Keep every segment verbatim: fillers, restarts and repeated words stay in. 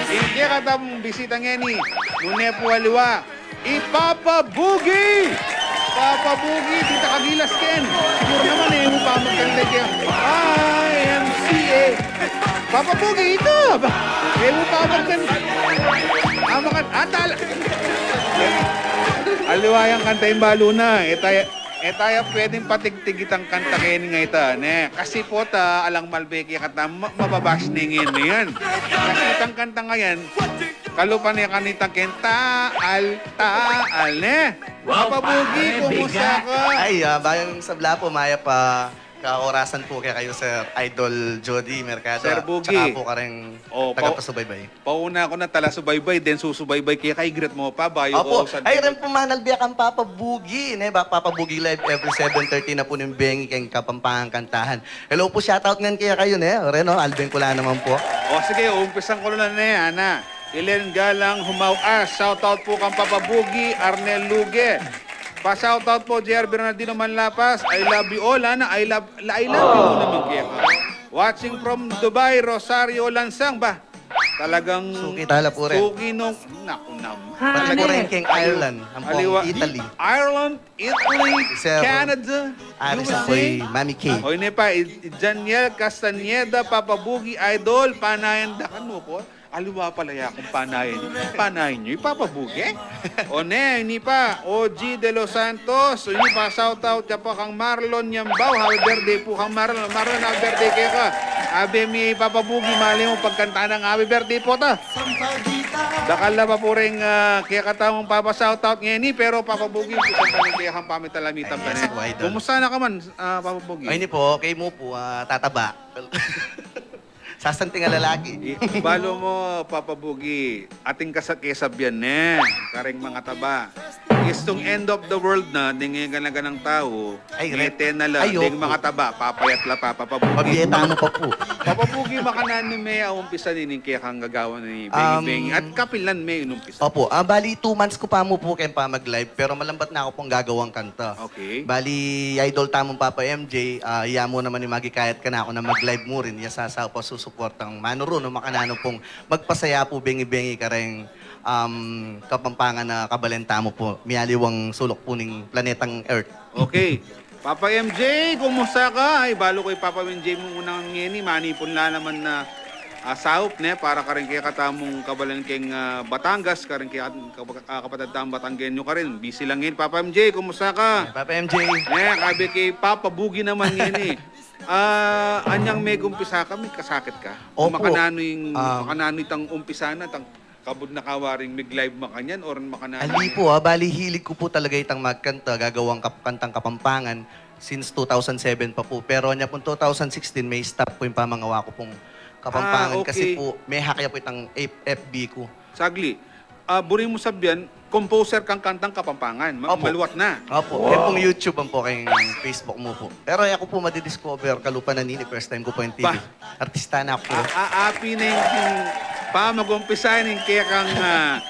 Ing kekatamung bisita ngeni, nune pu aliwa i Papa Boogie! Papa Boogie, dita ka gilas ken. Siguru naman, e mu pa magkanta keng I M C A. Papa Boogie, ika ba? E mu pa magkanta. Amakan, atal. Aliwa yang kanta ing balu na. E taya, e taya pwedeng patigtig itang kanta keni ngeni, ne? Kasi pu ta, alang malbe kekata, ma-, mababash ne ngeni yan. Kasi itang kanta ngayan, kalupa ne kanita keng taal, taal, ne? Papa Boogie, kumusta ka? Ay, ah, bayang sabla pu, mayap a kaorasan pu kekayu, Sir Idol Jody Mercado. Sir Boogie. Tsaka pu kareng tagapasubaybay. Pauna ku na talasubaybay, then susubaybay keka, i-greet mu pa, bayu ku usan. Ay, ren pu, manalbe kang Papa Boogie, ne? Ba, Papa Boogie Live every seven thirty na pu ning bengi keng Kapampangan Kantahan. Hello pu, shoutout ngan kekayu, ne? Ren, o, alben ku la naman pu. O, sige, umpisan ku na, ne, ana. Elen Galang Humau, ah, shoutout pu kang Papa Boogie, Arnel Luge. Pa-shoutout pu, J R Bernardino Manlapas, I love you all, ana, I love, I love you naman keka. Watching from Dubai, Rosario Lansang, ba? Talagang suki tala pu ren. Suki nung, naku naman. Balik pu ren keng Ireland, ampong Italy. Ireland, Italy, Canada, U S A. Mami K. O, ini pa, i, i Janiel Castañeda, Papa Boogie, idol, panayan da kanu ko. Aliwa pala ya kung panayan, panayan yu i Papa Boogie. O ne, ini pa, O G de los Santos, ini pa, shoutout ya pa kang Marlon Yambao, happy birthday pu kang Marlon. Marlon, happy birthday keka. Abe mi Papa Boogie, mali mu pagkanta nang happy birthday pu ta. Dakal la pa pu ring, ah, kekatamung papa-shoutout ngeni, pero Papa Boogie, umpisan ta ne kekang pamitalamitan pa ne. Yes, idol. Kumusta na ka man, ah, Papa Boogie? Ay, ini pu, okay mu pu, ah, tataba. Sasanting a lalaki. I, balu mu, Papa Boogie, atin ka sa kesabian ne, kareng mangataba. Istung end of the world na, deng e gana-ganang tau, ay, mete na la, ay, deng opo, mangataba, papayat la pa, Papa Boogie. Pabieta mu pa pu. Papa Boogie, makananu me aumpisa ining kekang gagawan ini bengi-bengi, at kapilan me inumpisa? Opo, ah, bali two months ku pa mu pu keng pamag-live, pero malambat na ku pung gagawang kanta. Okay. Bali, idol tamung Papa M J, ah, iya mu naman ing magikayat kanaku na mag-live mu rin, iya sa saup a susuportang manuru, nung makananu pung magpasaya pu bengi-bengi kareng, um, Kapampangan a kabalen tamu pu, mialiwang suluk pu ning planetang Earth. Okay. Papa M J, kumusta ka? Ay, balu ku i Papa M J mu ngan ngeni, manipun la naman na, ah, saup, ne, para kareng kekatamung kabalen keng, ah, Batangas, kareng keka-, kapa-, ah, kapatad tamung Batanggenyo karin. Busy la ngeni. Papa M J, kumusta ka? Ay, Papa M J. Ne, kabe keng Papa Boogie naman ngeni. Ah, anyang megumpisa ka, mekasakit ka? Opo. Makananu ing, ah, makananu itang umpisa na, itang kabud na ka waring mag-live makanyan, or makananu? Ali pu, ah, bali hilig ku pu talaga itang magkanta, gagawang kap-, kantang Kapampangan since two thousand seven pa pu. Pero anya pung two thousand sixteen, me-stop ku ing pamangawa ku pung Kapampangan. Ah, okay. Kasi pu, mehak ya pu itang F-, F B ku. Sagli. Ah, buri mu sabian, composer kang kantang Kapampangan. Ma-, opo, maluat na. Opo. Wow. E pung YouTube, ampo keng Facebook mu pu. Pero e ku pu madi-discover kalupa na nini, first time ku pu ing T V. Bah. Artista na ku. A-, a-, api na ing pamagumpisa ning kekang, ah,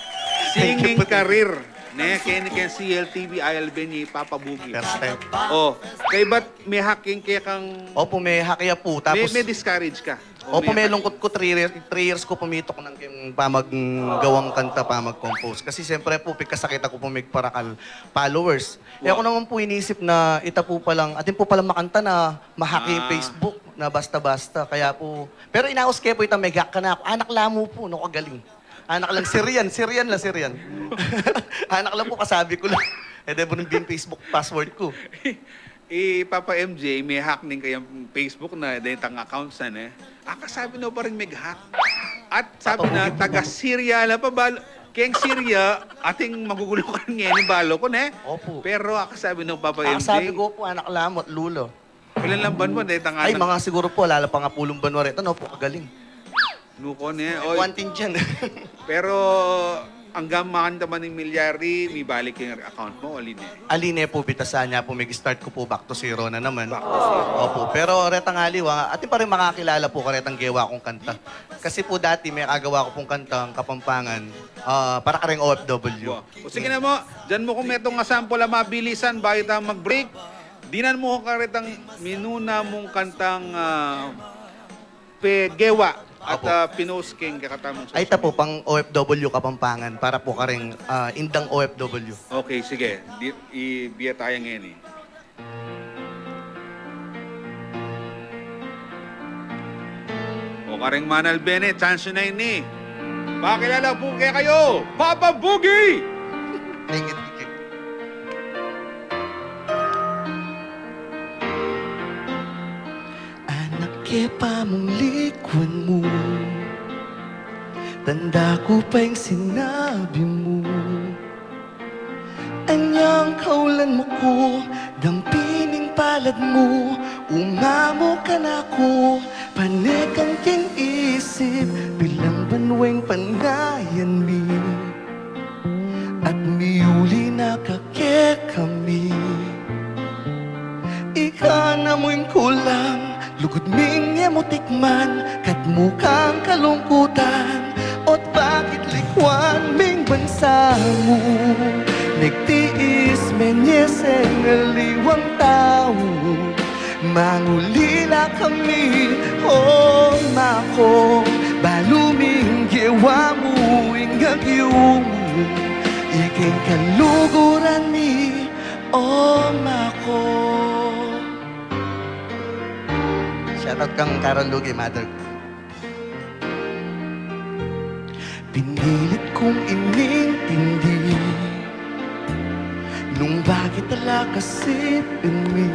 singing career. Thank you po, thank you. Ne, keni keng C L T V, alben i Papa Boogie. First time. O, kaybat mehak ing kekang... Opo, mehak ya pu. Tapos me-, me-discourage ka? O, opo, me-, melungkut ku, three years, three years ku pu mituknang keng pamaggawang kanta, pamag-compose. Kasi siyempre pu, pigkasakitan ku pu migparakal followers. E ku naman pu inisip na ita pu palang, atin pu palang makanta na mahak ing Facebook na basta-basta. Kaya pu, pero inaus ke pu itang meghack kanaku. Anak la mu pu, nu kagaling. Anak lang, Sir Yan, Sir Yan la, Sir Yan. Anak lang pu, kasabi ku la. E de, buring Facebook password ku. I Papa M J, mehak ning kayang Facebook na, de, itang account na, ne. Akasabi na pa rin meghack. At sabi na, taga Syria la pa, bal-, keng Syria, atin magugulukan ngeni, balu ku, ne? Opo. Pero akasabi na, Papa M J. Akasabi ku pu, anak la mu at lula. Ilan lang banua, de, itang... Ay, mga siguru pu, ala la pangapulung banua reta, nu kagaling. Nu ko ne, oy. One thing dyan. Pero, anggang makanta man ing milyari, mibalik ing account mu, ali ne? Ali ne pu, bitasan ya pu, mig-start ku pu, back to zero na naman. Back to zero. Opo, pero retang aliwa, atin pa ring makakilala pu karetang gewa kung kanta. Kasi pu dati, mekagawa ku pung kantang Kapampangan, ah, para kareng O F W. Wow. O, sige na mu, dyan mu ku metung a sample a mabilisan, bayu tang mag-break. Dinan mu ku karetang minuna mung kantang, ah, pegewa. At, opo, ah, pinost king kekatamung social media. Ay, ita pu, pang O F W Kapampangan, para pu karing, ah, indang O F W. Okay, sige. Di, i-, bie taya ngeni. O karing manalbe ne, chance na ini. Pakilala pu kekayu, Papa Boogie! Thank you, thank you. Anak, e pa mung likwan mu, tanda ku pa ing sinabi mu. Anyang kaulan mu ku, dampi ning palad mu, umamu kanaku, pane kang king isip, pilan banua ing panayan mi. At miuli na ka kekami. Ika na mu ing kulam, lugud ming e mu tikman, katmu kang kalungkutan, o't bakit likwan ming bansa mu? Megtiis, menyeseng aliwang tau. Mangulila kami, o mako, balu ming gewa mu ing agyu mu, ikeng kaluguran mi, o mako. Shoutout kang Carol Lugi, mother. Pinilit kung inintindi nung bakit ala kasipin mi.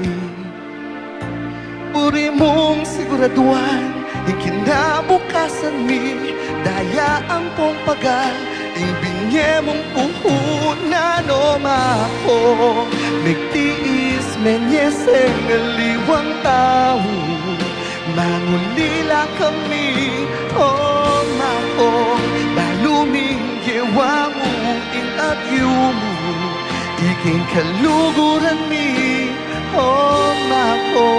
Buri mung siguraduan ing kinabukasan mi, daya ampong pagal ing binye mung puhunan, o mako. Megtiis, menyeseng aliwang tau. Mangulila kami, o mako, balu ming gewa mu ing agyu mu, ikeng kaluguran mi, o mako.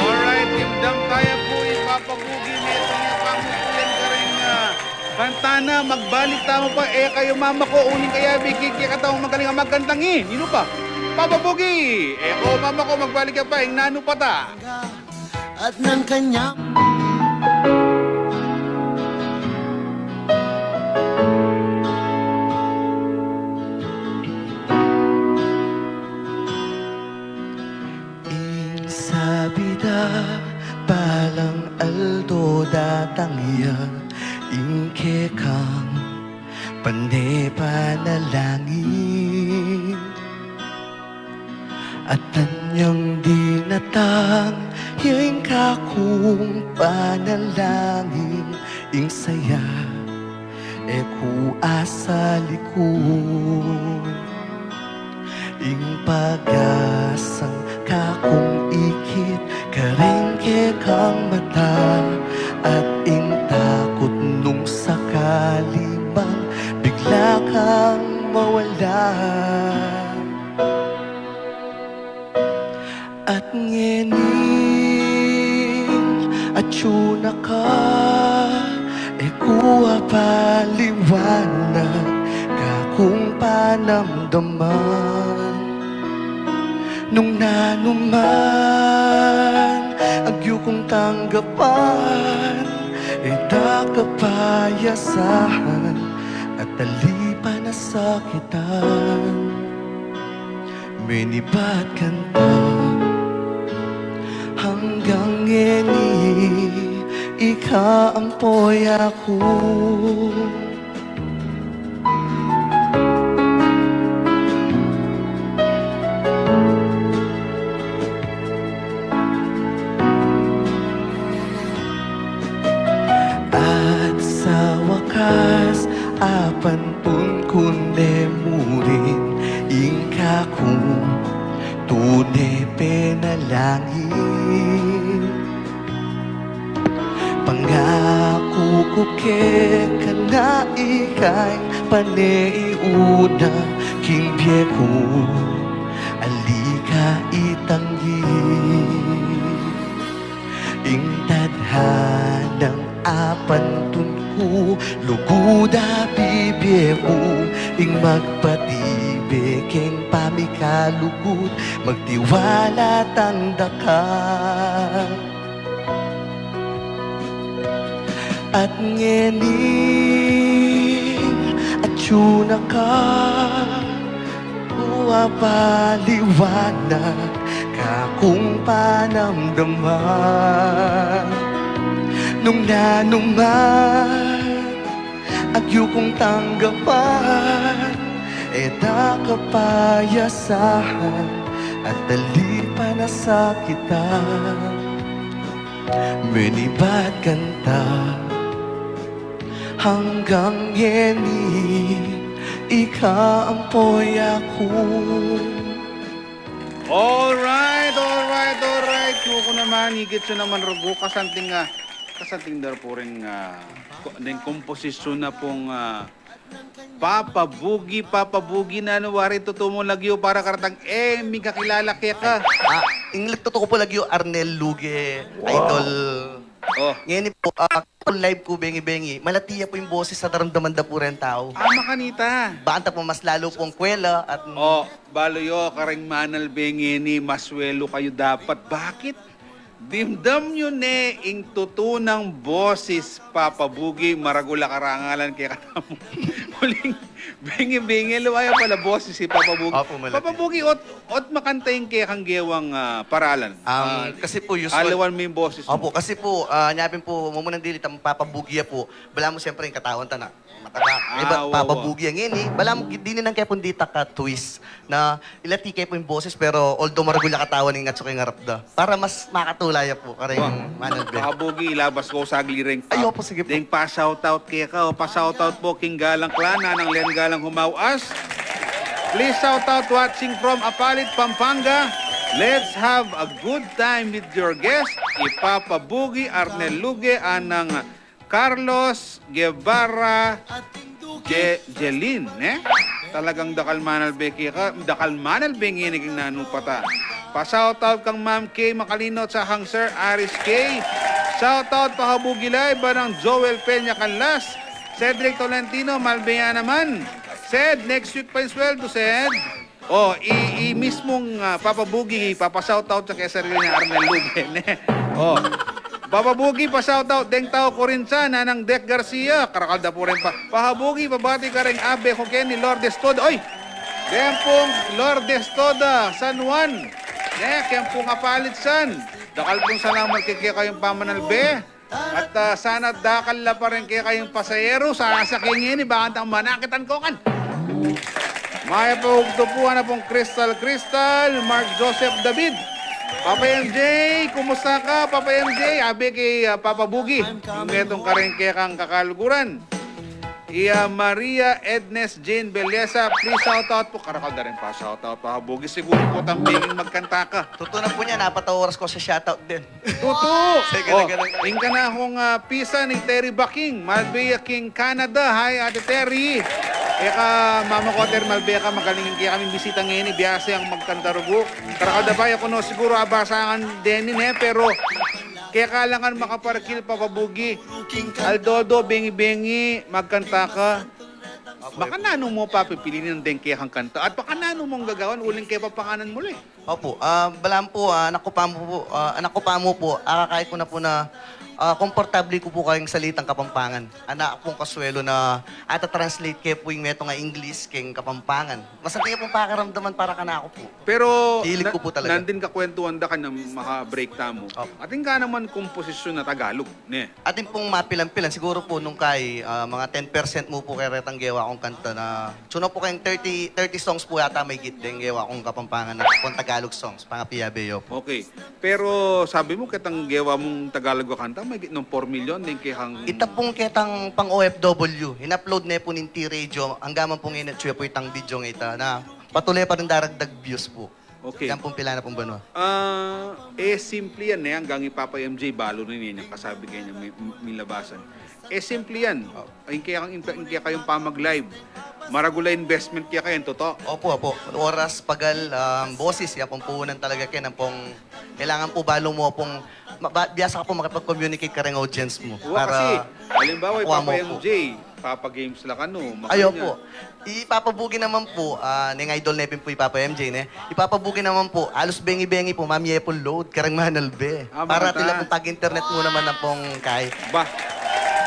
Alright, imdam taya pu i Papa Boogie, metung ya pa mu pu yan karing, ah, kanta na, magbalik tamu pa, e kayu mamako, uling kayabe king kekatamung magaling a magkanta ngeni. Nanu pa? Papa Boogie, e ko mamako, magbalik ya pa, ing nanu pa ta? At ng kanyang Ing sabi da, balang aldo datang ya ing kekang pane panalangin. At anyang dinatang ya ing kakung panalangin, ing saya e ku asalikun. Ing pag-asang kakung ikit karing kekang mata, at ing takut nung sakali mang bigla kang mawala. At ngening atyu na ka, e ku apaliwanag kakung panamdaman. Nung nanu man agyu kung tanggapan, e da ka payasahan at ali panasakitan. Menibat kanta, hanggang ngeni ika ampo ya ku. At sa wakas, apantun ku ne murin ing kakung tune penalangin. Pangaku ku keka na ika ing pane iuna king bie ku, ali ka itanggi. Ing tadhanang apantun ku, lugud a bibie mu, ing magpatibe keng pamikalugud, magtiwala tang dakal. At ngeni, atyu na ka, buwa paliwanag kakung panamdaman. Nung nanuman, agyu kung tanggapan, e da ka payasahan, at dali pa nasakitan. Menibat kanta, hanggang ngeni, ika ampo yaku. Alright, alright, alright. Kuku naman, igit su naman rugu, kasanting, ah, kasanting da pu ring, ah, ko-, deng komposisyun na pung, ah, Papa Bugi, Papa Bugi, nanu wari tutu mung lagyu para karetang e mikakilala keka? Ah, ing tutu ku pu lagyu, Arnel Luge, idol. Oh. Ngeni pu, ah, live ku bengi-bengi, malati ya pu ing boses at daramdaman da pu reng tau. Ah, makanita. Banta pu mas lalu pung kwela at Oh, balu yu, kareng Manalbe ngeni, mas welu kayu dapat. Bakit? Dimdam yu ne ing tutu nang boses, Papa Bugi, maragul a karangalan keka tamu. Uling bengi-bengi, aliwa ya pala boses i Papa Bugi. Opo, malati. Papa Bugi, ot, ot makanta ing kekang gewang, ah, paralan? Am, ah, kasi pu, usual aliwan me ing boses mu. Opo, kasi pu, ah, nya pin pu, mumunang dili, itang Papa Bugi ya pu, balamu siyempre ing katawan ta na mataba. Ah, iba, wa, wa. Papa Bugi ya ngeni, balamu, dininan ke pung ditak a twist na ilati ke pu ing boses, pero although maragul a katawan, ing atsu keng arap da. Para mas makatula ya pu kareng Manalbe. Papa Bugi, ilabas ku sagli reng, ay, opo, sige pu. Deng pa-shoutout keka, o, pa-shoutout pu king Galang Clan, Nanang Len Galang Humauas. Please shout out watching from Apalit, Pampanga. Let's have a good time with your guest, i Papa Bugi, Arnel Luge, Nanang Carlos Guevara, Je-, Jelin, ne? Talagang dakal Manalbe keka, dakal Manalbe ngeni king nanu pa ta. Pa-shoutout kang Ma'am Kay Macalino at kang Sir Aris Kay. Shoutout pa Habugi Live, Manang Joel Peña Canlas, Cedric Tolentino, Malbe ya naman. Sed, next week pa ing sweldo, Sed. O, i, i mismung, ah, Papa Bugi, papa-shoutout ya keng sarili nang Arnel Luge, ne? O. Papa Bugi, pa-shoutout deng tau Corinthia, Nanang Dec Garcia, karakal da pu rin pa. Papa Bugi, pabati kareng abe ku keni Lourdes Toda. Oy! Deng pung Lourdes Toda, San Juan. Ne, keng pung Apalit san. Dakal pung salamat keng kekayung pamanalbe. At, ah, sana dakal la pa rin kekayung pasahero sa sasakyan ngeni, bang antang manakitan ko kan. Mayap a ugtu pu, Ana pung Crystal Crystal, Mark Joseph David. Papa M J, kumusta ka, Papa M J? Abe keng, ah, Papa Bugi. Ing metung karing kekang kakaluguran. I, ah, Maria Ednes Jane Beleza, please shout out pu. Karakal da rin pa-shout out, Papa Bugi. Siguru pu tambinging magkanta ka. Tutu na pu niyan, apat a oras ku sa shout out din. Tutu! Sige, o, sige, sige. Ing kanakung, ah, pisa ni Terry Baking, Malbe ya king Canada. Hi, Ate Terry. Ika, mama ku, Terry, Malbe ka, magaling ing kekami bisita ngeni, biasa yang magkanta rugu. Karakal da pa, ya ku no siguru abasangan deni, ne, pero keka la ngan makaparikil, Papa Bugi. Aldo-aldo, bengi-bengi, magkanta ka. Baka nanu mu papipilinan deng kekang kanta? At baka nanu mung gagawan uling kepapanganan mu la? Opu, ah, balamu pu, ah, anak ku pamu pu, ah, anak ku pamu pu, akakait ku na pu na, ah, komportable ku pu kareng salitang Kapampangan. Anak pung kasuelu na ata-translate ke pu ing metung a English keng Kapampangan. Masanti ya pung pakiramdaman para kanaku pu. Pero hilig ku pu talaga. Nandin kakwentuhan da kang maka-break tamu. Opu. Atin ka naman komposisyun a Tagalog, ne? Atin pung mapilan-pilan, siguru pu nung kai, ah, mga ten percent mu pu karetang gewa kung kanta na, sino pu kayang thirty, thirty songs pu yata mahigit deng gewa kung Kapampangan na pung Tagalog songs, pangapiabe yu pu. Okay. Pero sabi mu, ketang gewa mung Tagalog a kanta, mahigit nung four million deng kekang... Ita pung ketang pang O F W, in-upload ne pu ning T-Radio, angga man pu ngeni atyu ya pu itang video ngeni ta, na patule pa rin daragdag views pu. Okay. Yan pung pilan na pung banua. Ah, e simple yan, e, anggang i Papa M J, balu na ne, inyang kasabi keni, mi-, milabasan. E simple yan. O. Ing kekang, ing kekayung pamag-live. Maragul a investment keka yan, tutu? Opu, opu. Oras, pagal, um, boses, ya pung punan talaga keni, ampong kailangan pu balu mu pung ma-, ba-, biasa ka pu makipag-communicate kareng audience mu. Wa, para kasi, halimbawa, i Papa M J, Papa Games la kanu, makanyan. Ay, opu. I Papa Bugi naman pu, ah, neng idol ne pin pu i Papa M J, ne? I Papa Bugi naman pu, alus bengi-bengi pu, mamie pung load kareng Manalbe. Ah, para tila pung pag-internet mu naman ampong kai. Ba.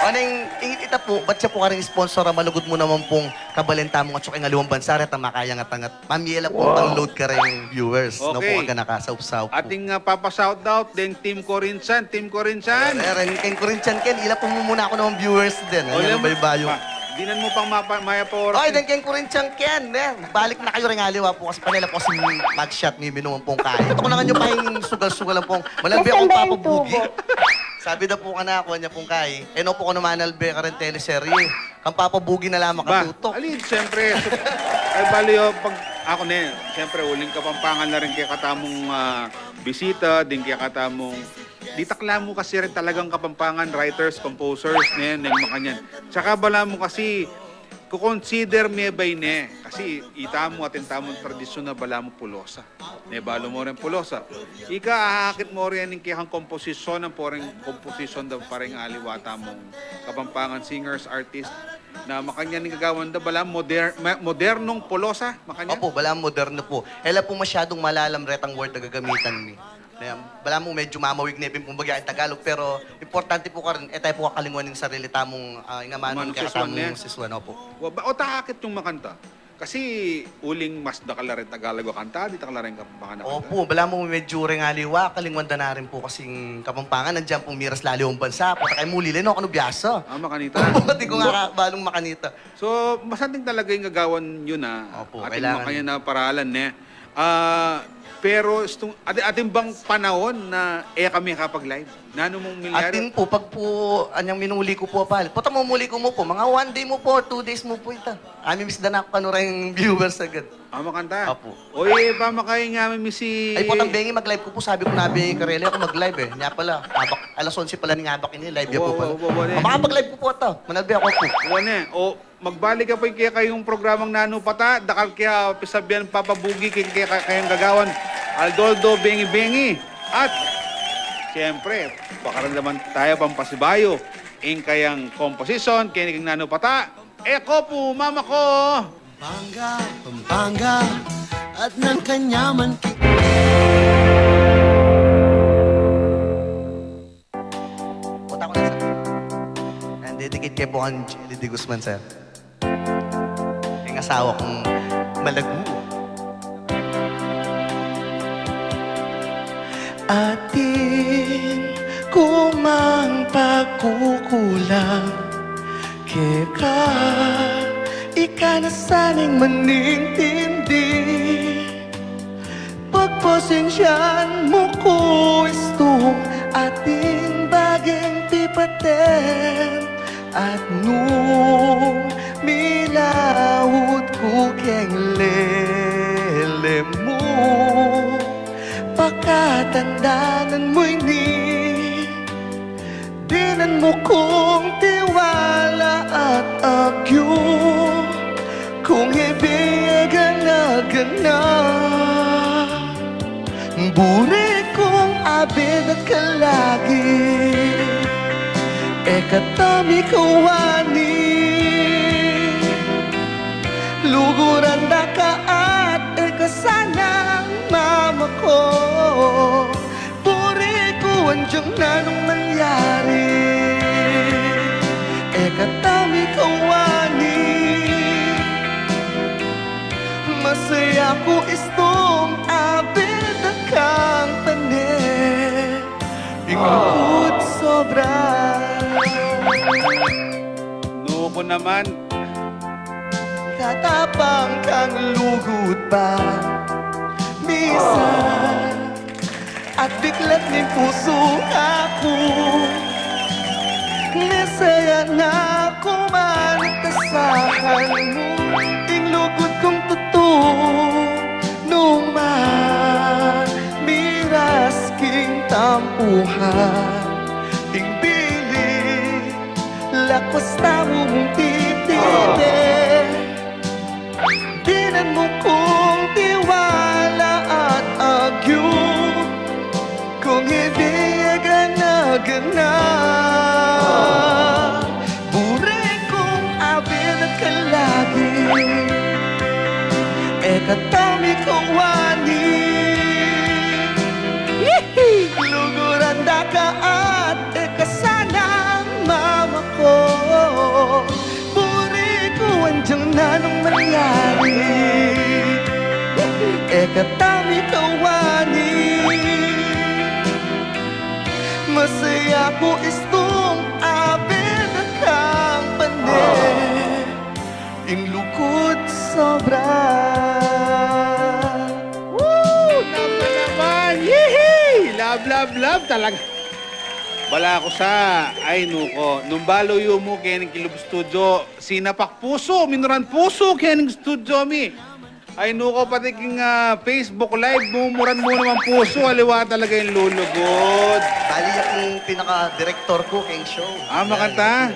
Aneng, ing-, ita pu, bat ya pu karing sponsor a malugud mu naman pung kabalin tamung atsu keng aliwang bansa, reta makayang atangat. Mamie la pu tang load kareng viewers, no pu, kaganaka saup-saup pu. Ating, ah, papa-shoutout deng Team Corinthian, Team Corinthian. Ayan, ayan, keng Corinthian ken, ila pu mumuna ku namang viewers din. Ayan, baybayu. Dinan mu pang mapa-, mayap a oras. Ay, deng keng Corinthian ken, eh. Balik na kayu reng aliwa pu kasi panela pu kasi mag-shot, miminu pung kai. Ito ku na nga nyo pa ing sugal-sugal pung. Malalbe akung Papa Bugi. Sabi da pu kanaku, anya pung kai. E no pu kanu manalbe kareng teleserye. Kang Papa Bugi na lamang katutok. Alin, siyempre, ay bali, o, pag, aku ne, siyempre, uling Kapampangan na rin kekatamung, ah, bisita, ding kekatamung, ditak la mu kasi rin talagang Kapampangan writers, composers, ne, neng makanyan. Tsaka bala mu kasi, kukonsider me bay ne, kasi ita mu, atin tamung tradisyun na bala mu pulosa. Ne, balu mo rin pulosa. Ika, ahakit mo rin ing kekang komposisyon, ampo ring komposisyon da pa ring aliwa tamung Kapampangan singers, artist, na makanyan ing gagawan da, bala moder-, ma-, modernong pulosa, makanyan? Opo, bala moderno pu. E la pu masyadung malalam retang word a gagamitan mi. Ne, bala mu medyu mamawig ne pin kumbaga ing Tagalog, pero importante pu karin, e tamu pu kakalingwan ing sarili tamung, ah, ing amanu ning kekatamung sisuan, opo. Wa-, ba-, o ta akit yung makanta? Kasi uling mas dakal la ring Tagalog a kanta, ditak la ring Kapampangan a kanta. Opo, bala mu medyu reng aliwa, kalingwan da na rin pu kasing Kapampangan, nandiyan pu miras la aliwang bansa, pota kay muli la, e no kanu biasa. Ah, makanita. Pati ku nga balung makanita. So, masanting talaga ing gagawan yu na. Opo, atin kailangan. Makanyan a paralan, ne. Ah, pero istung, ati-, atin bang panaun na e kami kapag-live? Nanu mung milyari? Atin pu, pag pu, anyang minuli ku pu a palit. Pota mumuli ku mu pu, mga one day mu pu, two days mu pu ita. Ami misdan aku kanu reng viewers agad. Ah, makanta? Opo. O, e, pamakain nga mi si... Ay, potang bengi mag-live ku pu, sabi ku na bengi karela, e ku mag-live e. Nya pala, abak, alas onse pala ning abak ini, live ya pu pala. Wa, wa, wa, wa, wa. Makapag-live ku pu ata, manalbe aku pu. Wa ne, o, magbalik ya pu ing kekayung programang Nanu Pata, dakal ke ya pisabian Papa Bugi, keng kekayung gagawan Aldoldo Bengi-Bengi. At, siyempre, pakaramdaman taya pang pasibayu ing kayang komposisyon, keni keng Nanu Pata, Eko Pu Mama Ko. Pampanga, Pampanga, at nang kanyaman ki- Pota ku na, sir. Ayan, dedicate kay Bon Jelly de Guzman, sir. Keng asawa kung malagu. Atin ku mang pagkukulang keka, ika na sana ing manintindi. Pagpasensyan mu ku istung atin baging pipaten, at nung milaut ku keng lele mu, pakatandanan mu ini. Dinan mu kung tiwala at agyu, kung e bie gana-gana. Buri kung abid at kalagi, e kata mikawani. Luguran da ka at e ka sanang mama ko. Buri ku anjang nanung malyari, e kata mikawani. Masaya ku istung abid da kang pane, ing lugud sobra. Nuku naman. Katapang kang lugud pa misan, at biklat ning pusu ku. Mesaya na ku man at asahan mu ing lugud kung tutu. Nung man miras king tampuhan ing bili, lakwas tamu mung titibe. Dinan mu kung tiwala at agyu, kung e bie gana-gana. Buri kung abid at kalagi, e kata mikawani. Luguran da ka at e ka sanang mama ko. Anong mangyari? E ka tami kawani. Masaya ko istung abe na kang pane. Ing lukut sobra. Woo! Love na naman! Yee! Love, love, love talaga. Bala ku sa, ay nuko, nung balu yu mu keng Kilub Studio, sinapak pusu, minuran pusu keng studio mi. Ay nuko, pati king, ah, Facebook Live, mumuran mu naman pusu, aliwa talaga ing lulugud. Bali, yang pinaka-director ku keng show. Ah, yan, makanta. Yan.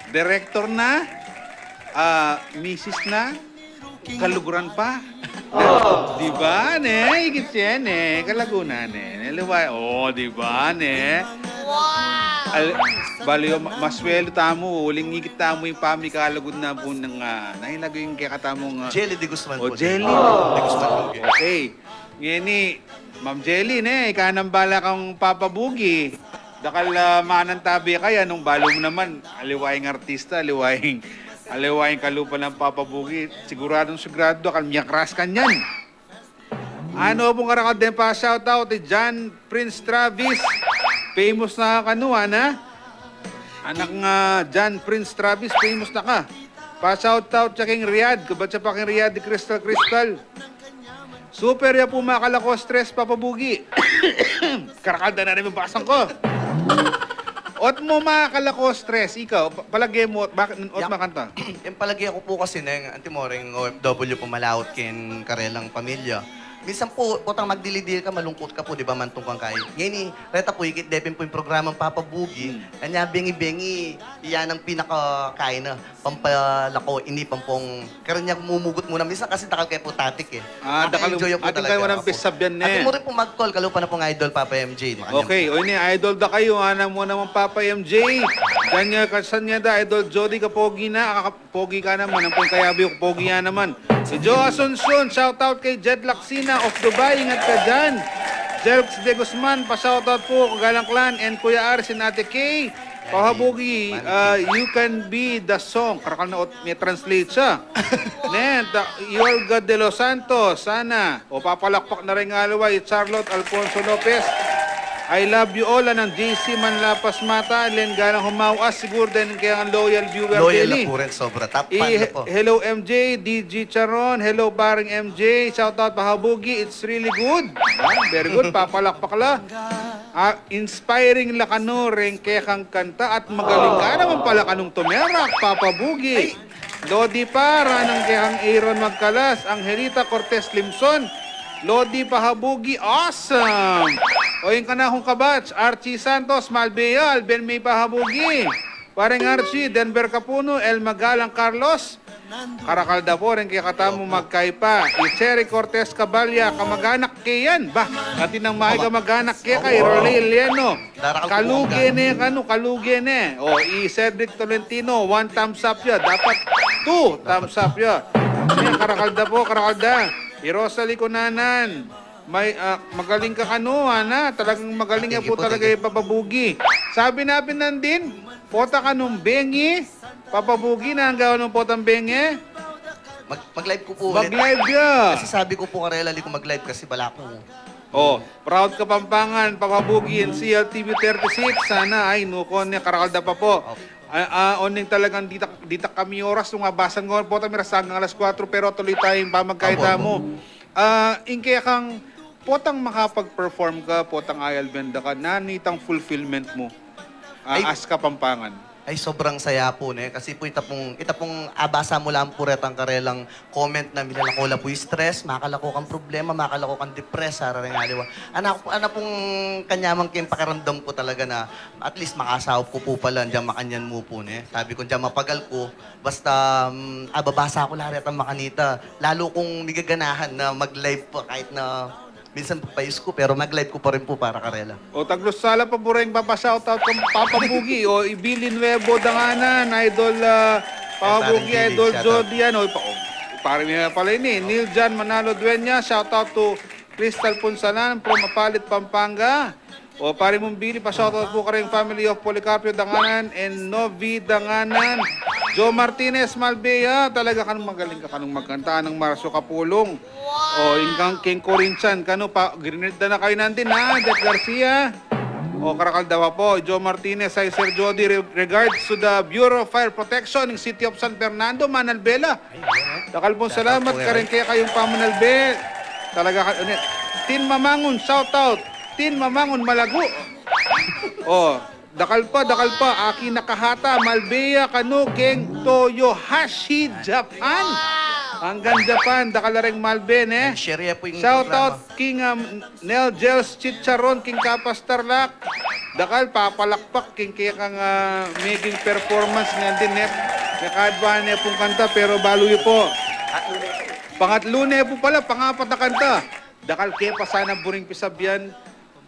Director na, ah, misis na, kaluguran pa. Di ba, ne? Ikit siya, ne? Kalagunan, ne? Naliwa, oh, di ba, ne? Wow! Al-, bali, ma-, maswelu tamu, uling ikit tamu ing pamikalugud na pu nang, ah, nailagu ing kekatamung, ah, Jelly de Guzman oh, po. Jelly. De Guzman po. Okay. Ngeni, Ma'am Jelly, ne, ika nang bala kang Papa Bugi. Dakal, ah, manantabi kaya nung balu mu naman, aliwa ing artista, aliwa ing, aliwa ing kalupa nang Papa Bugi. Siguradung sigurado, dakal miyakras kanyan. Ano pung karakal den pa-shoutout, i John Prince Travis. Famous na kanu, ana? Anak nga John Prince Travis, famous na ka. Pa-shoutout ya king Riyadh, kabat ya pa king Riyadh di Crystal Crystal. Super ya pu, makalako stress, Papa Bugi. Karakal da na rin mabasang ko. Ot mu makalako stress, ikaw, pa-, palage mu, ot, bakit, ot makanta? Yang palage ku pu kasi neng, anti mo ring O F W pu, malaut king karelang pamilya. Minsan pu, potang magdili-dili ka, malungkut ka pu, di ba, mantung kang kai. Ngeni, reta pu, ikit de pin pu ing programang Papa Bugi. Hmm. Kanya bengi-bengi, iya nang pinakakain na pampalako, ini pampung, karanyang mumugut mu na. Minsan kasi dakal ke pu tatik e. Ah, dakal, enjoy pu atin talaga. Kayo walang pisabian ne. Atin mu rin pu mag-call, kalupa na pung Idol Papa M J. Makanyan. Okay, o ini, idol da kayu, ana mu naman Papa M J. Daniel Castañeda, Idol Jody, kapogi na, kaka-, pogi ka naman, ang pung kayabi ko, pogi ya naman. Si Joe Asuncion, shoutout kay Jed Laksina of Dubai, ingat ka dyan. Jelks de Guzman, pa-shoutout pu, Kagalang Clan, and Kuya Aris and Ate Kay. Pahabugi, ah, You Can Be the Song. Karakal na ot, may translate siya. Nen, ta-, Olga de los Santos, sana. O, papalakpak na rin nga aliwa, i Charlotte Alfonso Lopez. I love you all, anang J C Manlapas Mata, Len Galang Humauas, siguro din kaya ang loyal viewer. Loyal na din, eh. Pu rin, sobra. Top fan na pu. Hello, M J, D G Charon, hello, paring M J, shout out, Pahabugi, it's really good. Ah, very good, papalakpak la. Ah, inspiring la kanu ring kekang kanta at magaling ka naman pala kanung tumerak, Papa Bugi. Ay! Lodi pa, ranang kekang Aaron Magkalas, Angelita Cortez Limson, Lodi Pahabugi, awesome! O, ing kanakung kabatch, Archie Santos, Malbea, Alben May Pahabugi. Pareng Archie, Denver Kapuno, El Magalang Carlos, karakal da pu ring kekatamu magkaipa. I Cherry Cortez Caballa, kamaganak ke yan. Ba, atin nang makamaganak ke ka, i Rolly Elieno. Kaluge ne, kanu, kaluge ne. O, i Cedric Tolentino, one thumbs up ya. Dapat two thumbs up ya. Yan, karakal da pu, karakal da. I Rosalie Cunanan. May, ah, magaling ka kanu, ana. Talagang magaling ya pu talaga i Papa Bugi. Sabi na pin nandin, pota kanung bengi, Papa Bugi, nanu ing gawa nung potang bengi? Mag-, mag-live ku pu ulit. Mag-live ya. Kasi sabi ku pu karela, ali ku mag-live kasi bala ku. O, Proud Kapampangan, Papa Bugi, and C L T V thirty-six, sana, ay, nanu ku ne, karakal da pa pu. Opo. Ah, ah, oning talagang ditak, ditak kami oras, nung abasan ku, potang miras anggang alas kuwatro, pero tuloy tayung pamagkayta mu. Opo, opo. Ah, ing kekang potang makapag-perform ka, potang ayal benda ka, nanu itang fulfillment mu? Ah, ay, as Kapampangan. Ay, sobrang saya pu, ne? Kasi pu, ita pung, ita pung abasa mu lang pu retang karelang comment na milalako la pu ing stress, makalako kang problema, makalako kang depress, ara ring aliwa. Ana, ana pung kanyaman keng pakiramdam ku talaga na at least makasaup ku pu pala, diang makanyan mu pu, ne? Sabi ku, diang mapagal ku, basta, mm, ababasa ku la retang makanita, lalu kung migaganahan na mag-live pa kahit na minsan papayus ku, pero mag-live ku pa rin pu para karela. O, taglusa la pa pu reng papa-shoutout kang Papa Bugi. O, i Billy Nuevo danganan, Idol, ah, Papa Bugi, Idol Jody, yan. O, pa-, o, pare niya pala ini. Neil John Manalo Dueña, shoutout to Crystal Punsalan from Apalit, Pampanga. O, pare mung Billy, pa-shoutout pu kareng family of Policarpio danganan and Novi danganan. Joe Martinez, Malbea, talaga kanung magaling ka kanung magkanta, nang Marso Kapulung. O, ingkang king Corinthian, kanu pa, grinit da na kayu nandin, ha? Jack Garcia. O, karakal da pa pu. Joe Martinez, hi Sir Jody, re-, regards to the Bureau of Fire Protection ng City of San Fernando, manalbe la. Dakal pung salamat, kareng kekayung pamanalbe. Talaga ka, ano, Tin Mamangun, shout out. Tin Mamangun, Malagu. O, dakal pa, dakal pa. Aki Nakahata, Malbea, kanu, keng Toyohashi, Japan. Hanggang Japan, dakal la reng malbe, ne? Shout out, King, um, Nel Gels Chicharon, King Kapas Tarlac. Dakal, papalakpak, king kekang, ah, meging performance nandin, ne? Mekadwa ne pung kanta, pero balu yu pu. Pangatlu ne pu pala, pangapat a kanta. Dakal ke pa sana buring pisabyan,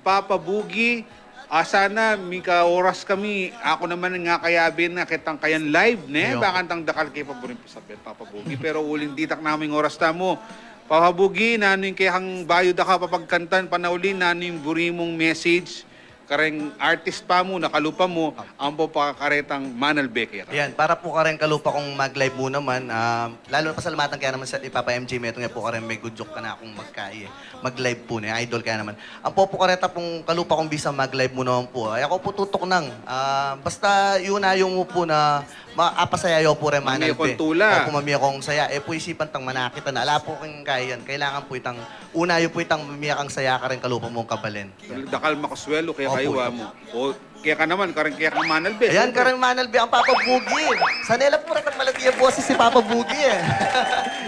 Papa Bugi, ah, sana mika oras kami. Aku naman nga kayabe na ketang kayan live, ne? Bakantang dakal ke pa buring pisabyan, Papa Bugi. Pero uling ditak namu ing oras tamu. Papa Bugi, nanu ing kekang bayu da ka papagkantan, panauli, nanu ing buri mung message kareng artist pa mu, na kalupa mu, ampo pa karetang manalbe keka. Yan, para pu kareng kalupa kung mag-live mu naman, ah, lalu na pasalamatan ke naman sa i Papa M J Metung, e pu kareng megudyuk kanakung magkai, e. Mag-live pu ne, idol ke naman. Ampo pu kareta pung kalupa kung bisa mag-live mu naman pu. Ay, aku pu tutuknang. Ah, basta yu na yu mu pu na ma-, apasaya yu pu reng manalbe. Mamie kung tula. Opu, mamie kung saya. E pu isipan tang manakit na. Ala pu keng kayan. Kailangan pu itang, una yu pu itang mamie kang saya kareng kalupa mung kabalen. Dakal makaswelu kaya kayu, opu, a mu. O, keka naman, kareng kekang manalbe. Ayan, siyempre, kareng manalbe ang Papa Bugi. Sanela pu retang malati a boses i Papa Bugi, e.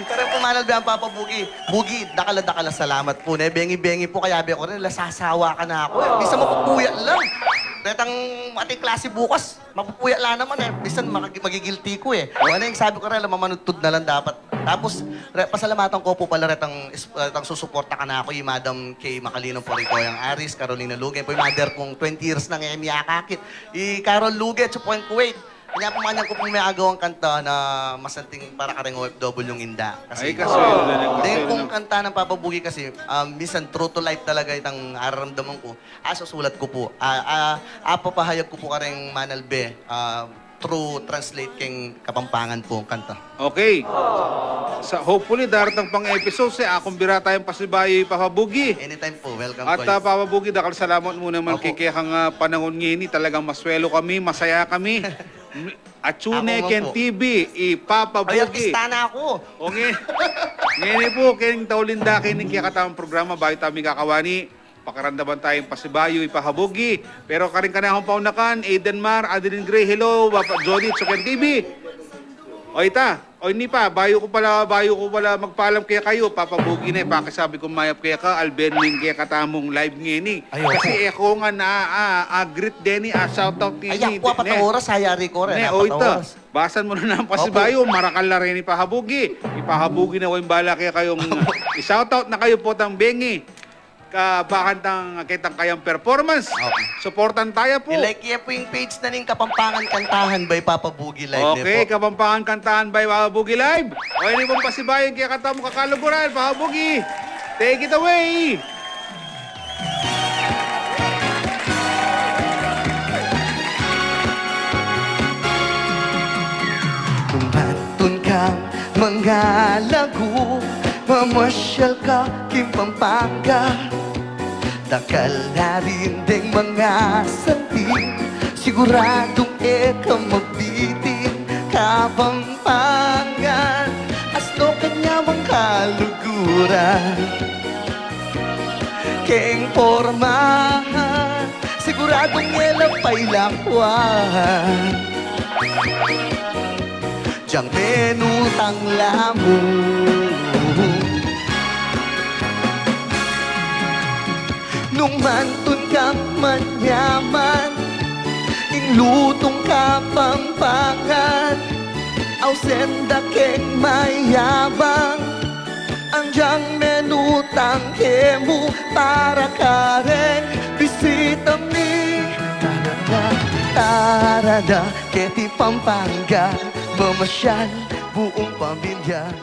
Kareng pu manalbe ang Papa Bugi. Bugi, dakal a dakal a salamat pu, ne. Bengi-bengi pu, kayabe ku rin, ala sasawa ka na aku, e. Minsan mapupuyat la. Retang ating klase bukas, mapupuyat la naman, e. Minsan makagi-, magigilty ku, e. O, ano ing sabi ku rin, ala mamanudtud na lang dapat. Tapos, re-, pasalamatan ku pu pala retang is-, retang susuporta kanaku, i Madam Kay Macalino pu, i Koyang Aris, Carolina Luge pu, i mother kung twenty years nang e mi akakit. I Carol Luge, pu, keng Kuwait. Kanya pu, manyan ku pung meagawang kanta na masanting para kareng O F W ing inda. Kasi, ay, kasi, deng kung kanta nang Papa Bugi kasi, ah, minsan true to life talaga itang araramdaman ku. Ah, susulat ku pu. Ah, ah, ah, papahayag ku pu kareng manalbe, ah, through translate keng Kapampangan pu kanta. Okay. Sa, hopefully, daratang pang episodes, e, akung bira tayung pasibayu i Papa Bugi. Anytime pu, welcome. At, ah, Papa Bugi, dakal salamat mu naman, opu, keng kekang, ah, panahun ngeni, talagang maswelu kami, masaya kami. Atsu ne keng T V, i Papa Bugi. Ay, artista na aku. O nge-, ngeni pu, keng tauling dake ning kekatamung programa, bayu tamu mikakawani, pakaramdaman tayung pasibayu i Papa Bugi. Pero karing kanakung paunakan, Eden Mar, Adeline Gray, hello, Papa Jody, Chuken T V. O ita, o ini pa, bayu ku pala, bayu ku pala magpaalam kekayu, Papa Bugi ne, pakisabi kung mayap keka, alben ning kekatamung live ngeni. Ay, opu. Kasi e ku ngan a, a, a-greet deni, a-shoutout deni. Ay, aku, apat na oras, ayari ku rin, ne, apat na oras. Basan mu na nang pasibayu, opu, marakal la reni i Papa Bugi. I Papa Bugi na, o, ing bala kekayung i-shoutout na kayu pu tang bengi. Kabakan tang ketang kayang performance. Opu. Suportan taya pu. I-like ye pu ing page na ning Kapampangan Kantahan by Papa Bugi Live, ne pu. Okay, Kapampangan Kantahan by Papa Bugi Live. O, ini pung pasibayu ing kekatamung kakaluguran, Papa Bugi. Take it away. Nung mantun kang mangalagu, mamasyal ka king Pampanga. Dakal na rin deng mga santing, siguradung e ka mabitin Kapampangan. Asno kanyang kaluguran keng pormahan, siguradung e la pailakwan dyang menutang lamu. Nung mantun kang manyaman, ing lutung Kapampangan, ausen da keng mayabang, andyang menutang kemu para kareng bisita mi. Tara na, tara na, keti Pampanga, mamasyal buung pamilya.